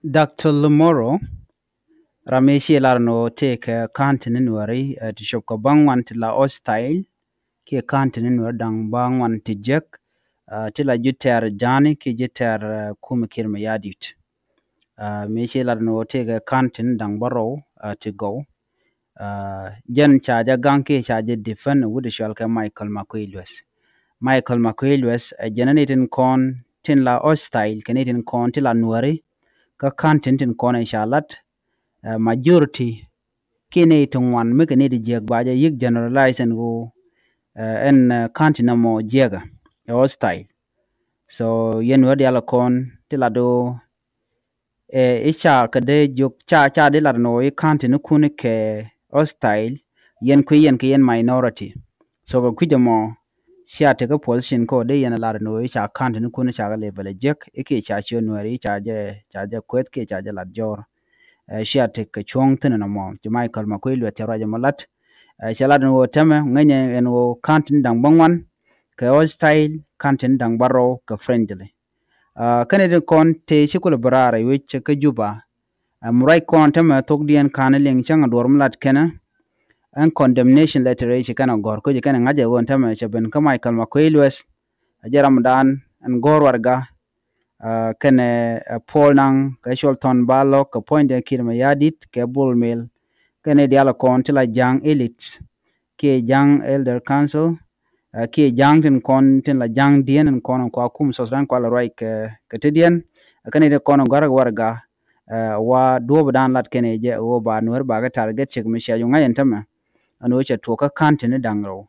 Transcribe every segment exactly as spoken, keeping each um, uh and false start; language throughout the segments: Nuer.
Doctor Lumoro, ram mi ci lar ni ɣöö tëëkɛ county ni Nuääri, ɛ, ti cop kɛ bäŋuan ti la hostile, kiɛ county ni Nuääri da̱ŋ bäŋuan ti jek, ɛ, ti la ji̱ tɛ̈r ja̱a̱ni kiɛ ji̱ tɛ̈r, ɛ, kumɛ Kiir Mayardit. Ɛ, mi ci lar ni ɣöö tëëkɛ county ni da̱ŋ bärɔw, ɛ, ti gɔw. Ɛ, jɛn ca jɛ gaŋ kiɛ ca jɛ defend wut cɔal kɛ Michael Makuei Lueth. Michael Makuei Lueth, ɛ, jɛn ni tin kɔn tin la hostile kɛ ni tin kɔn tin la Nuääri kä county tin kɔn in ca lat, ɛ, majority kiɛ ni ti ŋuan mi kɛ ni ti jiäk ba jɛ yik generalize ɛn ɣöö, ɛ, ɛn, ɛ, county nɔmɔ jiäkä ɛ hostile. So yɛn wä dial kɔn ti lat ɣöö, ɛ, i̱ ca kɛ dee jiök ca, ca di lat ni ɣöö i̱ county ni kun kɛ hostile, yɛn kui̱ yɛn kɛ yɛn minority. So kɛ kui̱c ɛmɔ cia tekɛ position kɛ ɣöö dee yɛn lat ni ɣöö i̱ ca county ni kun ca kɛ level ɛ jiäk, i̱ kiɛ ca ciö Nuääri, i̱ ca jɛ, ca jɛ kueth kiɛ ca jɛ lat jɔɔr. Ɛ, cia tekɛ cuɔ̱ŋ thi̱n ɛn ɛmɔ, ci Michael Makuei Lueth cɛ ruac ɛmɔ lat. Ɛ, cɛ lat ni ɣöö tɛmɛ ŋäcɛ ɛn ɣöö county ni da̱ŋ bäŋuan kɛ hostile, county ni da̱ŋ bärɔw kɛ friendly. Ɛ, kɛnɛ ti kɔn tëë ci kulɛ bä raar ɛ wec kä Juba. Ɛ, mi ruac kɔn tɛmɛ thokdiɛn ka̱n liŋ cäŋ a duɔr mi lat kɛnɛ. Ɛn condemnation letter ci kɛnɛ gɔ̱r, kä ci kɛnɛ ŋa̱c ɛ ɣöö ɛn tɛmɛ cɛ ben kä Michael Makuei Lueth. Ɛ jɛ ramdan ɛn gɔ̱r warɛga, ɛ, kɛnɛ, ɛ, Paul Nang kɛ Col Thɔn Balɔk kɛ puɔ̱nydɛ Kiir Mayardit kɛ Bol Mel. Kɛnɛ diaal kɔn ti la Ja̱a̱ŋ elite kiɛ Ja̱a̱ŋ Elder Council, ɛ, kiɛ Ja̱a̱ŋ tin kɔn tin la Ja̱a̱ŋdiɛn in kɔn in kua kum South Sudan kua la ruac kɛ, kɛ tetdiɛn. Ɛ, kɛnɛ tin kɔn in gɔ̱a̱r warɛga, ɛ, wa duɔ̱ɔ̱pdan lat kɛnɛ jɛ ɣöö ba Nuääri ba kɛ target ciek mi cia ju ŋa̱c ɛn täämɛ. Ɛn ɣöö cɛ tuɔɔk kä county ni da̱ŋ rɛw.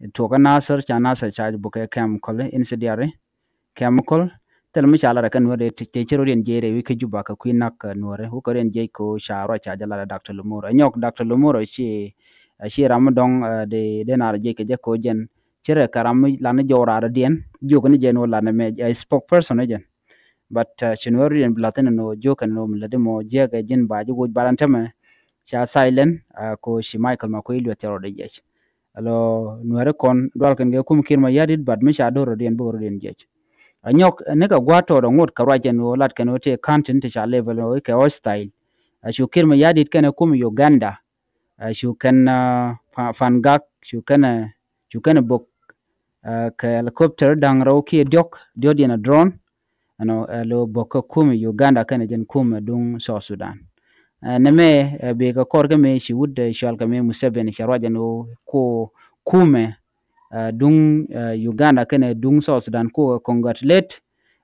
Tuɔɔk kä Nasir, ca Nasir ca bukɛ chemical incendiary chemical. Thil mi ca lat ɛ kɛ Nuääri tëë ci rɔ̱diɛn jiɛc rɛy wec kä Juba kɛ kui̱ nak, ɛ, Nuääri. Wä kɛ rɔ̱diɛn jiɛc kɛ ɣöö ca ruac ca jɛ lat ɛ Doctor Lumoro. Ɛ nyɔk Doctor Lumoro ci, ɛ, ci ram mi dɔ̱ŋ, ɛ, dee, dee nar jiɛc kɛ jɛ kɛ ɣöö jɛn ci rɛ kɛ ram mi lan ni jɔw raadɔdiɛn. Jiök ni jɛn ɣöö lan ni mɛ, ɛ, spokesperson ni jɛn. But, ɛ, ci Nuääri rɔ̱diɛn bi la̱th ni ni ɣöö jiök kɛn ni ɣöö mi lätdi mɔ jiäkɛ ji̱n ba ji̱ woc, but ɛn täämɛ ca silent, ɛ, kɛ ɣöö ci Michael Makuei Lueth cɛ rɔɔdɛ jiɛc. Alo Nuääri kɔn dual kɛn kɛ kum Kiir Mayardit, but mi ca do̱r rɔ̱diɛn bikɛ rɔ̱diɛn jiɛc. Ɛ nyɔk ni kɛ gua̱a̱th tɔɔt ɛ ŋot kɛ ruac ɛn ɣöö lat kɛn ɣöö tëë county ti ca level ɣöö kɛ hostile. Ɛ cu Kiir Mayardit kɛnɛ kum Uganda. Ɛ cu kɛn, ɛ, Fa-, Fangak, cu kɛn, ɛ, cu kɛn ɛ bok, ɛ, kɛ helicopter da̱ŋ rɛw kiɛ diɔ̱k, diɔ̱kdiɛn ɛ drone. Ɛnɔ, ɛ, lo bok kä kum Uganda kɛnɛ jɛn kum ɛ duŋ South Sudan. Ɛ, nɛmɛ, ɛ, bikɛ kɔr kä mëë ci wut, ɛ, cɔal kɛ mëë Museveni cɛ ruac ɛn ɣöö ko kumɛ, ɛ, duŋ, ɛ, Uganda kɛnɛ duŋ South Sudan ko congratulate,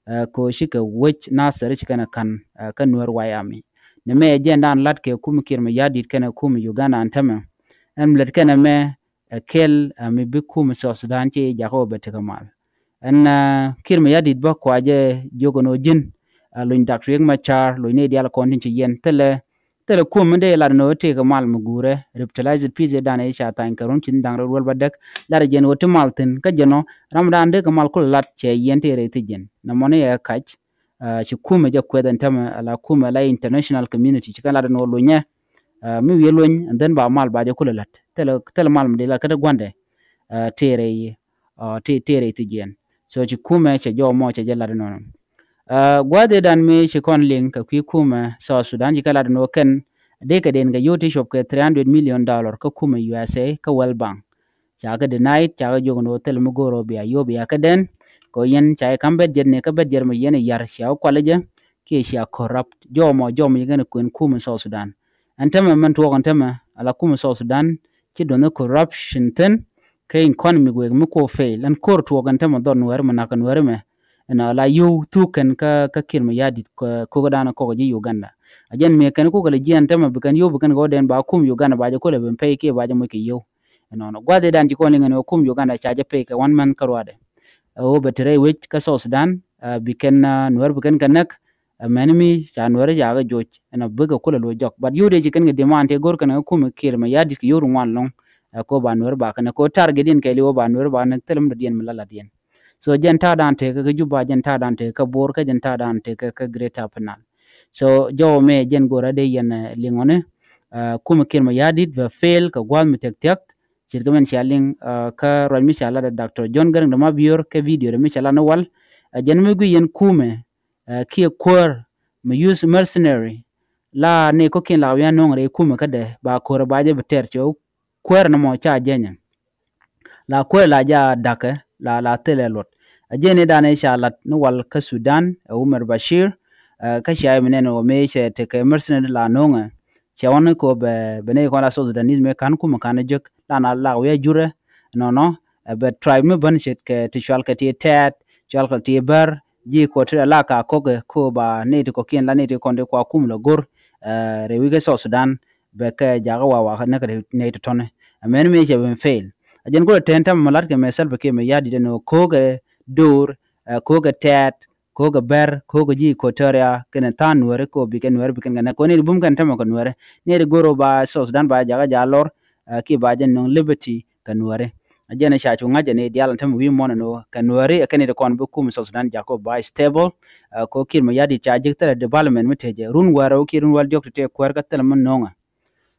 ɛ, ko cikɛ wec Nasir ci kɛnɛ ka̱n, ɛ, kä Nuer White Army. Nɛmɛ jɛn dan lat kɛ kum Kiir Mayardit kɛnɛ kum Uganda ɛn täämɛ. Ɛn mi lät kɛnɛ mɛ, ɛ, kɛl, ɛ, mi bi kum South Sudan ci jakä wä bɛ tekɛ mal. Ɛn, ɛ, Kiir Mayardit bä kua jɛ jiök ɛn ɣöö ji̱n, ɛ, luny Doctor Riek Machar, luny ni diaal kɔn tin ci yɛn. Thilɛ, thilɛ kum mi dee lat ɛn ɣöö tëëkɛ mal mi guurɛ, revitalized peace ëëdan ëë ca thany kɛ run ci da̱ŋ rɛw ruɔl bädäk. Lat ɛ jɛn ɣöö ti mal thi̱n, kä jɛn ɔ ramdan dee kɛ mal kulɛ lat cɛ yɛn tëë rɛy thi̱n jɛn. Nɔmɔ ni ɛ kac, ɛ, ci kumɛ jɛ kuɛth ɛn täämɛ, ala kumɛ la international community ci kɛn lat ɛn ɣöö lunyɛ, ɛ, mi wi̱i̱ luny, and then ba mal ba jɛ kulɛ la̱t. Thilɛ, thilɛ mal mi dee la̱t kä ti gua̱ndɛ, ɛ, tëë rɛy, ɛ, tëë, tëë rɛy thi̱n jɛn. So ci kumɛ cɛ jɔw mɔ cɛ jɛ la̱t ɛnɔnɔ. Ɛ, gua̱a̱th ëëdan mi ci kɔn liŋ kɛ kui̱ kumɛ South Sudan ci kɛ la̱t ɛn ɣöö kɛn dee kɛ den kɛ yio̱w ti cop kɛ three hundred million dollar kä kumɛ U S A kä World Bank. Ca kɛ denied, ca kɛ jiök ni ɣöö thil mi go̱o̱r ɣöö bia yio̱w bia kɛ den. Kɛ ɣöö yɛn ca kɛ ka̱m budget ni kä budget mi yɛn ɛ yar cia wä kual jɛ kiɛ cia corrupt. Jɔmɔ, jɔmɔ yɛ kɛn kuën kumɛ South Sudan. Ɛn täämɛ mɛn tuɔɔk ɛn täämɛ ala kumɛ South Sudan ci duɔth ni corruption thi̱n. Kɛ economy wek mi ko fail. Ɛn ko̱r tuɔɔk ɛn täämɛ dhɔr Nuɛri mɛ nak kɛ Nuɛri mɛ. Ɛn ala yio̱w thuk kɛn kä, kä Kiir Mayardit kɛ, ko̱kä dan kɔk ji̱ Uganda. A jɛn mëë kɛn kokɛ lɛ jiɛn täämɛ bi kɛn yio̱w bi kɛn kɛ wä den ba kum Uganda ba jɛ kulɛ ben pay kiɛ ba jɛ moc kɛ yio̱w. Ɛnɔnɔ gua̱th ëëdan ci kɔn liŋ ɛn ɣöö kum Uganda ca jɛ pay kɛ one month kä ruaadɛ. Ɛ ɣöö bɛ te rɛy wec kä South Sudan, ɛ, bi kɛn, ɛ, Nuɛr bi kɛn kɛ näk, ɛ, mɛn mi ca Nuɛr ca kɛ joc, ɛn ɔ bikɛ kulɛ lo̱c jɔk. But yio̱w dee ci kɛn kɛ demand tëë go̱r kɛn kɛ kum Kiir Mayardit kɛ yio̱w ri ŋuan ɛlɔ̱ŋ, ɛ, kɛ ɣöö ba Nuɛr ba kɛn kɛ ɣöö target diɛn kɛɛli ɣöö ba Nuɛr ba näk thilɛ mi dɔ̱diɛn mi la latdiɛn. So jɛn ta̱a̱ dan tekɛ kä Juba, jɛn ta̱a̱ dan tekɛ kä Bor, kä jɛn ta̱a̱ dan tekɛ kä Greater Upper Nile. So jɔw mɛ jɛn go̱rä dee yɛn, ɛ, liŋɔni, ɛ, kum Kiir Mayardit bɛ fail kɛ gua̱a̱th mi thia̱k thia̱k. Ce̱tkɛ mɛn cia liŋ, ɛ, kä ruac mi ca lat ɛ Doctor John Garang de Mabior kɛ video de mi ca lat ni wal. Ɛ, jɛn mi gui yɛn kumɛ, ɛ, kiɛ kuäär, mi use mercenary, la ni kɔ̱kiɛn la wi̱i̱ a no̱o̱ŋ rɛy kumɛ kädɛ ba ko̱rɛ ba jɛ bi tɛr cɛ kuäär ni mɔ ca jɛnyɛ. La kuäär la ja da̱kɛ la la thilɛ luɔt. A jɛn ni danɛ ca lat ni wal kä Sudan ɛ Umar Bashir. Kä cia mi nɛn wä mëë cɛ tekɛ mercenary la no̱o̱ŋɛ. Cɛ wä ni ko bɛ bɛ ni kɔn la South Sudanese mëë kan kumɛ kan jek la na lak wi̱i̱ a jurɛ. Nɔnɔ ɛ bɛ tribe mi bän ce̱tkɛ ti cual kɛ ti tɛɛt cual kɛ ti bär ji̱ Equatoria la ka kɔkɛ ko ba ni ti kɔ̱kiɛn la ni ti kɔn ti kua kum la go̱r. Rɛy wi̱i̱ kɛ South Sudan bɛ kɛ jakä wawa näk nɛy tɔ̱tɔ̱ni. Ɛ mɛn mi cɛ ben fail. A jɛn kulɛ tɛn tɛmɛ mɛ la̱t kɛ mɛ Salva Kiir mɛ ya̱r dit ɛn ɣöö ko̱o̱kɛ do̱r, ko̱o̱kɛ tɛɛt, ko̱o̱kɛ bɛr, ko̱o̱kɛ ji̱ Equatoria kɛnɛ tha̱a̱ŋ nuääri ko̱o̱k bikɛ nuääri bikɛn kɛnɛ ko̱o̱k ni ti bum kɛn tɛmɛ kɛ nuääri. Ni ti go̱r ɣöö ba South Sudan ba jakä ja̱ lɔr kiɛ ba jɛ nöŋ liberty kɛ nuääri. A jɛn ca cu ŋa̱c ɛn i̱ diaal ɛn tɛmɛ wi̱i̱ muɔ̱n ɛn ɣöö kɛ nuääri ɛ kɛn i̱ ti kɔn bi kum South Sudan jakä ba stable. Ko̱o̱k Kiir mɛ ya̱r dit ca jek thilɛ development mi tëë jɛ run wäär ɛ wä kiɛ run wäl diɔ̱k ti tëë kuäär kä thilɛ mi no̱o̱ŋɛ.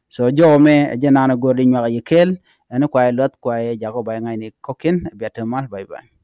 So jɔwä mɛ ɛ jɛ naan ɛ go̱r di nyuak ɛ yi kɛɛl ɛn kuay luɛth kuay ɛ jakä ba ŋa̱cni kɔ̱kiɛn ɛ bia te mal bye bye.